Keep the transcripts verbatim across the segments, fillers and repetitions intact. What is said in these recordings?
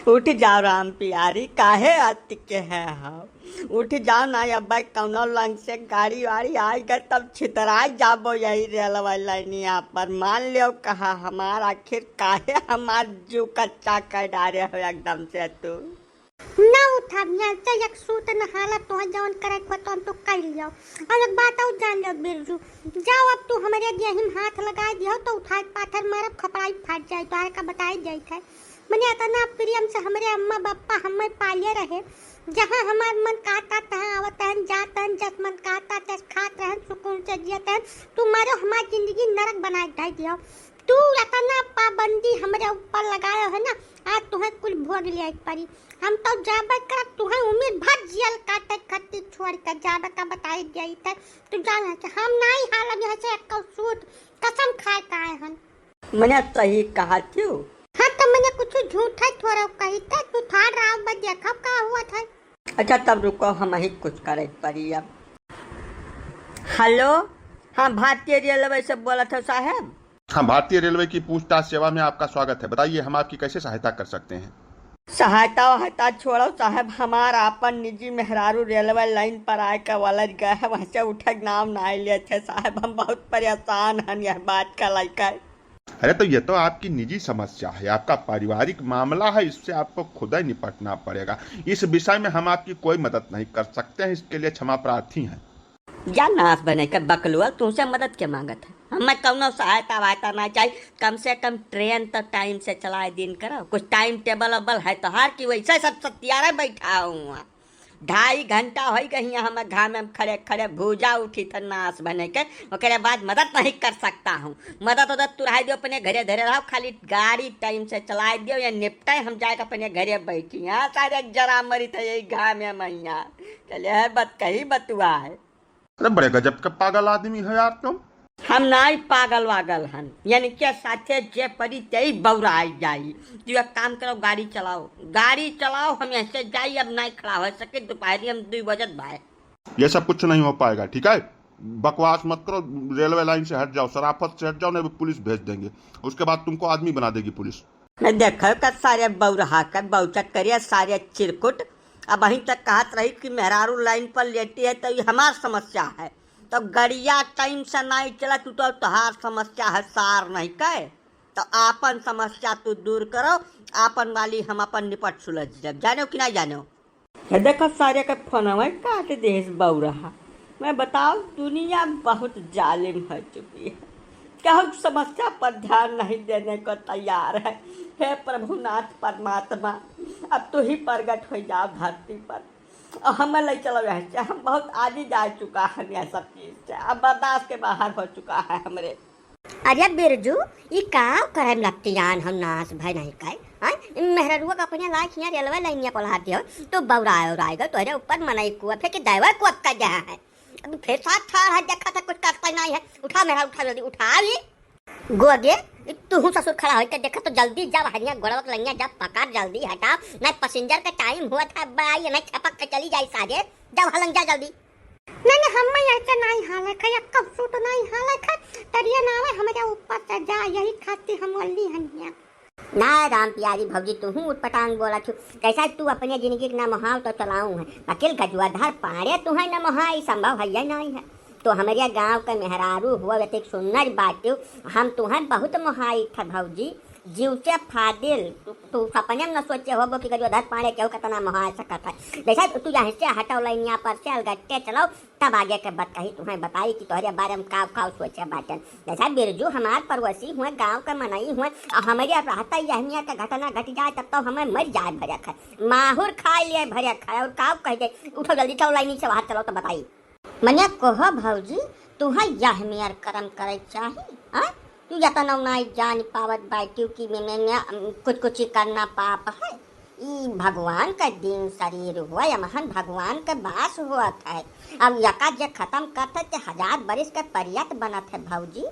उठ जाओ राम प्यारी, काहे अटके हैं हम? उठ जाओ ना, अब कौनो लंग से गाड़ी वाड़ी आइ गए तब छितराइ जाबो यही रेलवे लाइनिया पर। मान लियो कहा हमार, आखिर काहे हमार जीव कच्चा कर डारे हो एकदम से तू? ना उठा, यहाँ से एक सूत नहाला, तोहे जवन करे को तो हम तो कर लियो। और एक बात और जान लो बिरजू, जाओ अब तू हमरे देही में हाथ लगाइ दियो तो उठाइ के पाथर मारब, खपड़ाई फाट जाए, तोहरे का बताइ जाइत है। मने इतना प्रेम से हमरे अम्मा बप्पा हमें पाले रहे, जहाँ हमार मन कहता तहाँ आवत हन, जात हन, जस मन कहता तस खात रहन, सुकून से जियत हन। तू मारो हमार जिंदगी नरक बनाइ के धइ दियो। तू इतना पाबंदी हमरे ऊपर लगायो है ना, आज तुहें कुल भोग लिया पड़ी। हम तो जाबे करब, तुहें उम्र भर जियल काटे खातिर छोड़ के जाबे का बताइ दिया था। तू जान है कि हम नाहीं हालब यहाँ से एक सूत, कसम खाए का आए हन। मने सही कहा थी। हाँ, तो मने कुछ झूठ है थोड़ा कही थे, तू ठाड़ रहा बस देखब का हुआ था। अच्छा, तब रुको, हम ही कुछ करे पड़ी अब। हेलो, हाँ, भारतीय रेलवे से बोलत हो साहब? हाँ, भारतीय रेलवे की पूछताछ सेवा में आपका स्वागत है। बताइए, हम आपकी कैसे सहायता कर सकते हैं? सहायता वहायता छोड़ो साहब, हमार आपन निजी मेहरारू रेलवे लाइन पर आए के वलर गए है, वहाँ से उठे के नाम नाहीं लेत है साहब। हम बहुत परेशान हन यह बात का लेकर। अरे, तो ये तो आपकी निजी समस्या है, आपका पारिवारिक मामला है, इससे आपको खुद ही निपटना पड़ेगा। इस विषय में हम आपकी कोई मदद नहीं कर सकते हैं, इसके लिए क्षमा प्रार्थी हैं। जा नास बने के बकलुआ, तुमसे मदद के मांगत है? हमें कौनो सहायता वायता ना चाहिए, कम से कम ट्रेन तो टाइम से चलाए दिन करो। कुछ टाइम टेबल वेबल है तोहार कि वैसे सब सत्यारे बैठा हुआ? ढाई घंटा होइ गई है हम घाम में खड़े खड़े, भूजा उठी था नास बने के, ओकरे बाद मदद नहीं कर सकता हूँ। मदद उदद तुराई दियो, अपने घरे धरे रहो, खाली गाड़ी टाइम से चलाए दियो या निपटे, हम जाए के अपने घरे बैठी। हाँ, सारे जरा मरी थे यही घाम में मैया। चले है बत कही बतुआ है। अरे बड़े गजब के पागल आदमी है यार तुम। हम नाई पागल वागल हन, यानी के साथे जे पड़ी तेई बौराई जाई। तू एक काम करो, गाड़ी चलाओ, गाड़ी चलाओ, हम यहाँ से जाई, अब नाई खड़ा हो सके, दोपहरी हम दुई बजत भाई। ये सब कुछ नहीं हो पाएगा, ठीक है? बकवास मत करो, रेलवे लाइन से हट जाओ, शराफत से हट जाओ, नहीं तो पुलिस भेज देंगे, उसके बाद तुमको आदमी बना देगी पुलिस। मैं देखो का सारे बौरहा के बौचत करिए, सारे चिरकुट। अब अहीं तक कहत रही कि मेहरारू लाइन पर लेटी है तो ये हमार समस्या है, तो गड़िया टाइम से नहीं चला, तू तो तोहार समस्या है सार नहीं कहे, तो आपन समस्या तू दूर करो, आपन वाली हम अपन निपट सुलझ लेब, जाने हो कि नहीं जाने हो? ये देखो सारे के फोनवा काट देस बौरहा। मैं बताओ, दुनिया बहुत जालिम हो चुकी है, केहू समस्या पर ध्यान नहीं देने को तैयार है। हे प्रभुनाथ परमात्मा, अब तू ही प्रगट हो जाओ धरती पर और हमें ले चलो यहाँ से। हम बहुत आजिज आ चुका है यह सब चीज से, अब बर्दाश्त के बाहर हो चुका है हमरे। अरे बिरजू, ई का करे में लगती आन हम नास भय नहीं कहे, हाँ? मेहररुआ का अपने लायक हियाँ रेलवे लाइनिया पलहा दियो, तो बौराए उराए गो, तोहरे ऊपर मनई कुआ फेंके, दैवा कुआ कर दे है। अब फिर साथ ठाड़ है, देखा था कुछ करता नहीं है। उठा मेहरा, उठा जल्दी, उठा ली। गोगे, तुहू ससुर खड़ा होके देखा तो जल्दी जाओ, हनिया गोड़वा के लंगिया जा पकड़, जल्दी हटाओ, नहीं पैसेंजर का टाइम हुआ था, अब आई, नहीं छपक के चली जाई सारे। जाओ हलंग जा जल्दी। नहीं, नहीं, हम ऐसे नहीं हाले खाए, अब कब सूट नहीं हाले खाए, तरिया ना आवे हमारे ऊपर से जा, यही खातिर हम अल्ली हनिया। ना राम प्यारी भौजी, तुहू उटपटांग बोला छु, कैसा तू अपने जिंदगी के ना मोहाव तो चलाऊ है, वकील गजुआधार पाड़े तू है ना मोहा, ई संभव है या नहीं है। तो हमारे गांव के मेहरारू हुआ, एक सुन्नर बाटू, हम तुहें बहुत मोहाई था भौजी, जीव से फादिल, तू, तू सपने में न सोचे होबो कि गजोधर पांडे केहू कितना मोहा सकत है। जैसा तू, तू यहाँ से हटो लाइनिया पर से अलगट्टे चलो, तब आगे के बात कही तुम्हें बताई कि तोहरे बारे में काव काव सोचे बाटन। जैसा बिरजू हमार पड़ोसी हुए, गांव के मनई हुए, और हमारे रहता यह नियर का घटना घट जाए तब तो हमें मर जाए भरे खाए, माहुर खा लिए भरे खाए, और काव कह दे, उठो जल्दी चलो लाइनी से बाहर चलो तो बताई। मने कहो भौजी, तुहें यह मेर करम करे चाही, हाँ? तू यतना नाई जान पावत बाटिउ कि में, में, में, अम, कुछ, कुछ ही करना पाप है। ई भगवान के दिन शरीर हुआ, यमहन भगवान के बास हुआ है। अब यका जे खत्म करत है, ते हजार बरिस के परियत बनत है भौजी।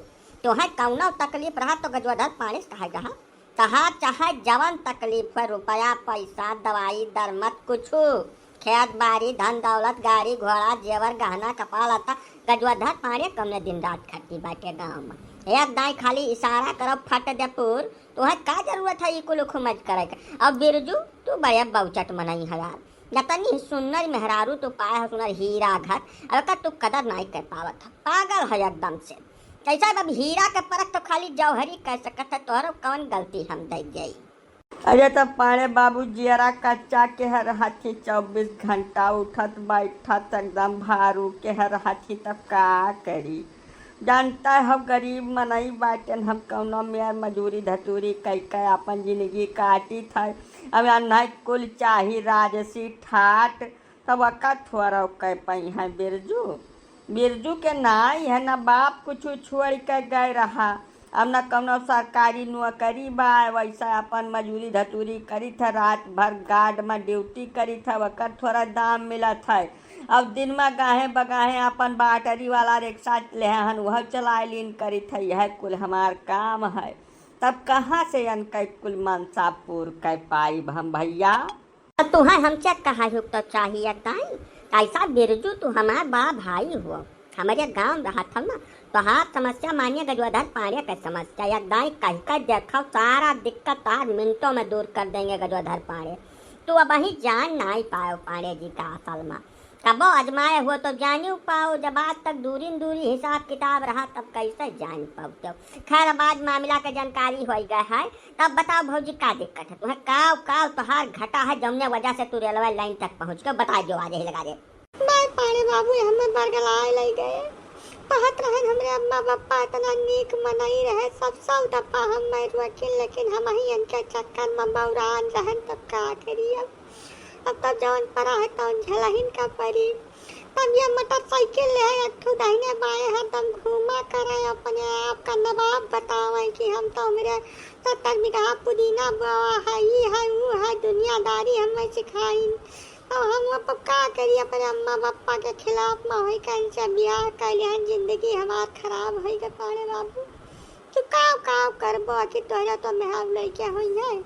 तुहें कौनो तकलीफ रहा तो गजोधर पाड़े से कहे रहा। तहार चाहे जवन तकलीफ है, रुपया, पैसा, दवाई, दरमत, कुछु, खेत बाड़ी, धन दौलत, गाड़ी घोड़ा, जेवर गहना, कपड़ा लत्ता, गजोधर पाड़े कमने दिन रात खटी बाटे गाँव में। एक दाई खाली इशारा करो फट दे पुर, तुहें का जरूरत है ई कुल खुमज करे के? अब बिरजू, तू तू बड़े बाउचट मनई है यार, जतनी सुन्नर मेहरारू तू पाए हो, सुन्नर हीरा घर, अब का तू कदर नाई कर पावत है, पागल है एकदम से। कैसा अब हीरा के परख तो खाली जौहरी कर सकत है, तोहरो कौन गलती हम दे गई? अरे, तब पाड़े बाबू जियरा कच्चा के हर हाथी चउबीस घंटा उठत बैठत एकदम भारू के हर हाथी, तब का करी? जानता है, हम गरीब मनई बाटेन, हम कौनो मेर मजूरी धतूरी कई के अपन जिंदगी काटी थे। अब अनहै कुल चाही राजसी ठाट, तब अका थोड़ा कह पाई है बिरजू। बिरजू के नाई है ना बाप कुछ छोड़ के गए रहा। अब ना कौनो सरकारी नौकरी बा, वैसा अपन मजूरी धतूरी करी था, रात भर गार्ड में ड्यूटी करी था, वकर थोड़ा दाम मिला था। अब दिन में गाहे बगाहे अपन बैटरी वाला रिक्शा ले हन, वह चलाए लीन करी था, यह कुल हमार काम है। तब कहाँ से अनकै कुल मनसा पूर कै पाइब हम भैया? तो तुहैं हमसे कहा हुक तो चाहिए ताई? कैसा बिरजू, तू हमार बड़ा भाई हुआ, हमरे गाँव रहत हौ ना, तोहार समस्या मानिए गजोधर पाड़े के समस्या, एक दाई कह के देखो, सारा दिक्कत तोहार मिनटों में दूर कर देंगे गजोधर पाड़े। तू अबहीं जान नाई पायो पाड़े जी का असल में, कबो अजमाए हुआ तो जानियो पाओ, जब आज तक दूरी न दूरी हिसाब किताब रहा तब कैसे जान पाओ? खैर, अब आज मामला के जानकारी होइ गए है, तब बताओ भौजी, का दिक्कत है तुम्हें? काव काव तोहार घटा है, जौने वजह से तू रेलवे लाइन तक पहुँच के बता दो, आज ही लगा दे। बाय पाड़े बाबू, हमें बरगलाए ले गए। कहत रहन हमरे अम्मा पप्पा इतना नीक मनई रहे, सब सौ दफा हम मैं रोकिन, लेकिन हम ही इनके चक्कर में बौरान रहन, तब का करी अब? अब तब जौन परा है तौन झेलहिन का परी। तब ये मोटरसाइकिल ले एक ठो दाहिने बाएं हरदम घूमा करे, अपने आप का नवाब बतावे कि हम तो हमरे सत्तर बीघा पुदीना बोआ है, ई है, ऊ है, दुनियादारी हमें सिखाइन। अब हम अब का करी, अपने अम्मा पप्पा के खिलाफ में होई के इनसे बियाह कर लिहन, जिंदगी हमार खराब होई गए पाड़े बाबू। तू काव काव करबो, आखिर तोहरा तो मेहरारू लइके होई है।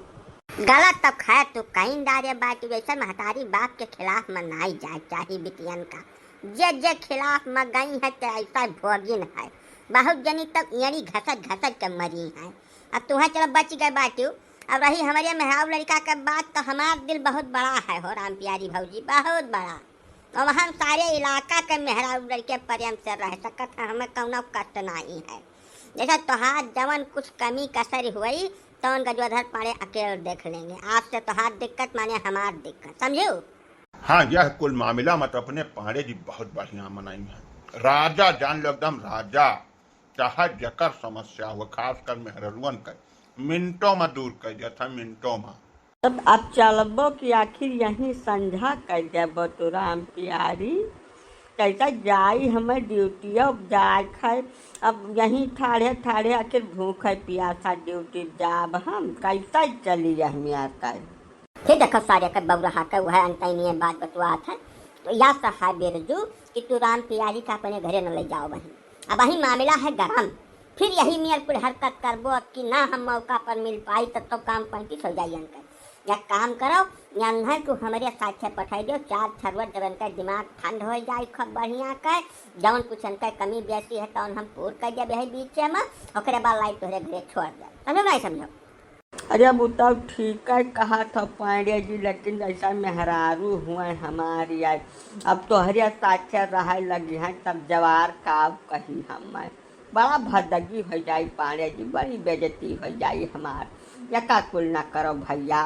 गलत तो खैर तू कहीं डारे बाटी, वैसे महतारी बाप के खिलाफ में नाई जाए चाही बिटियन का। जे जे खिलाफ में गई है ते ऐसा भोगिन है। बहुत जनी तब एड़ी घसट घसट के मरी है। अब तुहें चलो बच गए बाटू। अब रही हमरे मेहरारू लड़का के बात, तो हमार दिल बहुत बड़ा है हो राम प्यारी भौजी, बहुत बड़ा। और हम सारे इलाका के मेहरारू लड़के प्रेम से रह सकत है, हमें कौनो कष्ट नहीं है। जैसा तोहार जवन कुछ कमी कसर हुई, तवन गजोधर पाड़े अकेल देख लेंगे। आपसे तोहार दिक्कत माने हमार दिक्कत, समझू? हाँ, यह कुल मामला मत अपने पाड़े जी बहुत बढ़िया मनई है। राजा जान लो, एकदम राजा। चाहे जकर समस्या हो, खासकर मेहररुअन के, मिनटों में दूर कर देत है, मिनटों में। तब अब चलबो कि आखिर यहीं संझा कर देबो तू राम प्यारी? कैसे जाई हमें ड्यूटियो जाए खाए, अब यहीं ठाढ़े ठाढ़े आखिर भूखे प्यासा ड्यूटी जाब हम, कैसे चली यह मियाँ कर? फिर देखो सारे के बौरहा के वह अंतैनिये बात बतुआत है। तो या सहाय बिरजू कि तू राम प्यारी का अपने घरे न ले जाओ बहिन। अब वही मामला है गरम। फिर यही मेर कुल हरकत करबो कि ना हम मौका पर मिल पाई, तब तो काम पैंतीस हो जाई इनकर। एक काम करो, या नहीं तू हमरे साथे पठाई दो चार छरुआ, जब इनका दिमाग ठंड हो जाई खूब बढ़िया के, जौन कुछ इनका कमी बेसी है तौन हम पूर कर देब यही बीचे में, ओकरे बाद लाई तोहरे घरे छोड़ देब। समझो नहीं समझो? अरे, अब उ तब ठीक है कहा था पांडे जी, लेकिन जैसा मेहरारू हुए हमारी आई, अब तोहरे साथे रहे लगी हैं, तब जवार का कही हम। बड़ा भदगी हो जाई पांडे जी, बड़ी बेइज्जती हो जाई हमार। यका कुल ना करो भैया।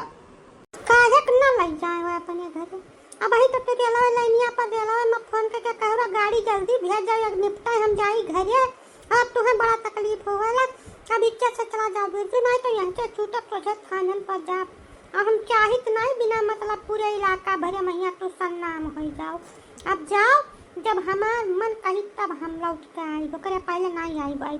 काहे के ना लई जाए हो अपने घरे? अब वही तो फिर रेलवे लाइनिया पर रेलवे में फोन करके कहो, गाड़ी जल्दी भेज जाओ, अब निपटाए हम जाई घरे। अब तुम्हें बड़ा तकलीफ होवेला। अब इच्छा से चला जाओ बिरजू, नहीं तो यहाँ से छूटब तो झट थानन पर जाब। अब हम चाहित नहीं बिना मतलब पूरे इलाका भरे में यहाँ तू सन्नाम हो जाओ। अब जाओ, जब हमार मन कही तब हम लौट के आई, ओकरे पहले नहीं आई बाई।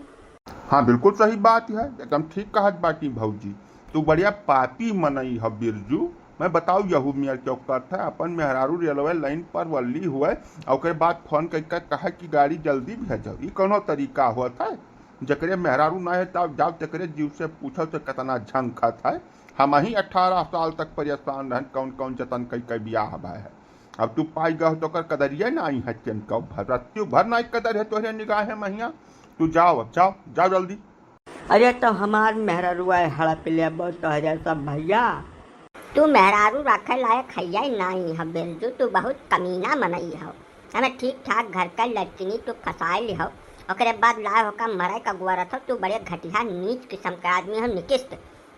हाँ, बिल्कुल सही बात है, एकदम ठीक कहत बाटी भौजी। तू बढ़िया पापी मनई ह बिरजू। मैं बताऊ यहू मियाँ क्यों करत है, अपन मेहरारू रेलवे लाइन पर वल्ली हुए और ओकरे बाद फोन करके कहे कि गाड़ी जल्दी भेजो। ई कौनो तरीका होत है? जकरे मेहरारू ना है तब जाओ तकरे जीव से पूछो तो कितना झंखत है। हम ही अठारह साल तक परेशान रहन, कौन कौन जतन कई कई बियाह भय है। अब तू पाई गह तो ओकर कदरिया ना आई है, तिनको भर रत्तियों भर ना कदर है तोहरे निगाह है महिया। तू जाओ, अब जाओ, जाओ जल्दी। अरे तो हमार मेहररुआ हड़प लेबो तोहरे सब भैया। तू मेहरारू रखे लायक हइया ही नाहीं हो बिरजू, तू बहुत कमीना मनई हो। हमें ठीक ठाक घर का लड़किनी तू फंसाए ली हो, ओकरे बाद लाए होका मरे का गुआरत हो। तू बड़े घटिया नीच किस्म का आदमी हो, निकृष्ट।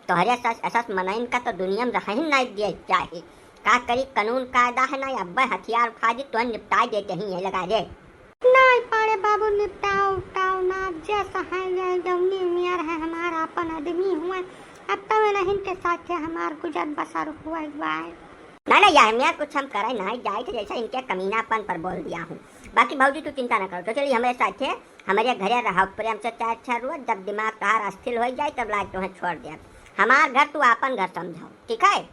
तोहरे सस असस मनइन का तो दुनिया में रह ही नाहीं दिए चाही। का करी, कानून कायदा है ना, अब्बे हथियार उठा दी, तो निपटाए देते ही ये लगा दे। नाहीं पाड़े बाबू, निपटाओ उपटाओ ना, जे सहाय जाए, जौनी उमियर है हमार आपन आदमी हुए, अब तो इन्हीं के साथे हमार गुजर बसर हुए बाय। ना ना यार, मैं कुछ हम करे नाहीं जाए थे, जैसे इनके कमीनापन पर बोल दिया हूँ। बाकी भौजी तू चिंता ना करो, तो चलिए हमारे साथे, हमारे घरे रहो प्रेम से चार छह रोज, जब दिमाग तोहार अस्थिर हो जाए तब लाग तुम्हें छोड़ दे। हमार घर तू आपन घर समझो, ठीक है?